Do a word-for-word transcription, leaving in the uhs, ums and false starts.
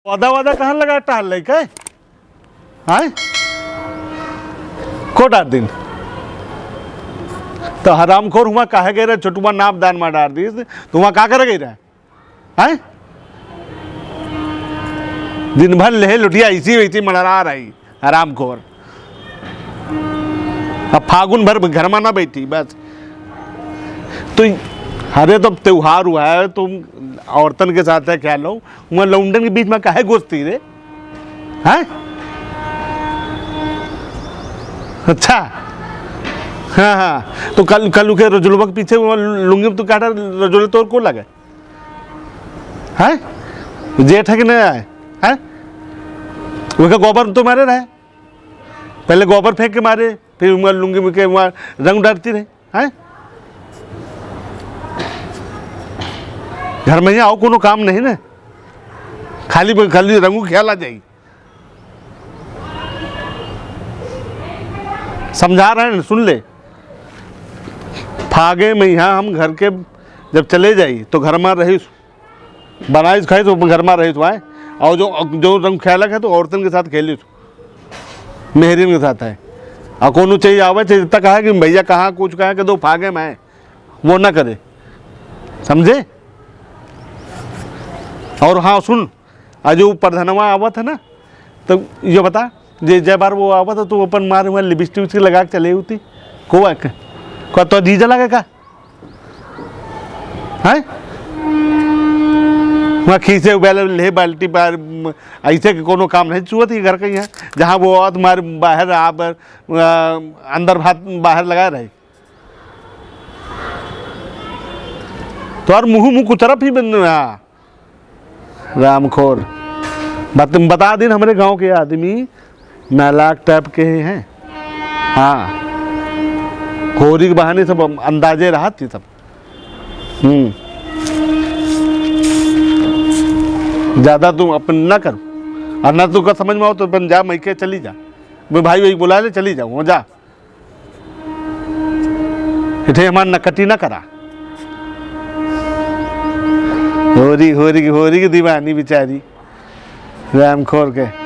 वादा वादा कहाँ लगा टहल रही का? हैं? को डार दिन? तो हरामखोर हुआ काहे गए रहे? छोटुआ नाप दान में डार दिस, तो हुआ का करे गए रहे? हैं? दिन भर लेहे लुटिया इसी वैसी मड़रा रही, हरामखोर। अब फागुन भर घर में ना बैठी, बस। तो अरे, तो त्योहार हुआ है, तुम औरतन के साथ है, क्या लो, वहाँ लौंडन के बीच में काहे घुसती रे? हैं? अच्छा, हाँ, हाँ, तो कल, कल के रजुलवा के पीछे वो लुंगी में तू काटा, रजुल तोर को लगे? हैं? जेठ है कि नहीं आए? हैं? वो का गोबर तो मारे रहे, पहले गोबर फेंक के मारे, फिर वहाँ लुंगी में के वहाँ रंग डालती रहे। हैं? घर में ही आओ, कोनो काम नहीं ना, खाली ब-, खाली रंगू ख्याल आ जाई। समझा रहे हैं, सुन ले। फागे में यहाँ हम घर के जब चले जाई तो घर में रही, बनाई खाई तो घर में रही तो आए। और जो, जो रंग खेलक है तो औरतन के साथ खेली तो मेहरिन के साथ है। और कोनो चाहिए आवे, चाहिए तक है कि भैया कहाँ कुछ कहे कि दो फागे में है, वो ना करे, समझे? और हाँ सुन, आज वो प्रधानवा आवत है ना, तो ये बता, जे जय बार वो आवत है तो अपन मारे वहाँ लिपस्टिक उस्टिक लगा के चले होती। को, को तो जीजा लगे का? हैं? वहाँ खीसे उबेले ले बाल्टी बार, म, ऐसे के कोनो काम नहीं छुअत ही घर के यहाँ, जहाँ वो आवत मारे बाहर आ बर, अ, अंदर भात बाहर लगा रहे। तो यार मुँह मुँह कुछ तरफ ही बन रहा। रामखोर। बत-, बता दिन हमरे गाँव के आदमी नालायक टाइप के हैं। हाँ, होरी के बहाने सब अंदाजे रहत ही सब। हम्म। ज्यादा तू अपन ना कर, और ना तू का समझ में आओ तो अपन जा, मइके चली जा, मैं भाई वही बुला ले, चली जाओ, जा। इठे हमार नकटी ना करा। होरी, होरी की, होरी की दीवानी बेचारी, रामखोर के।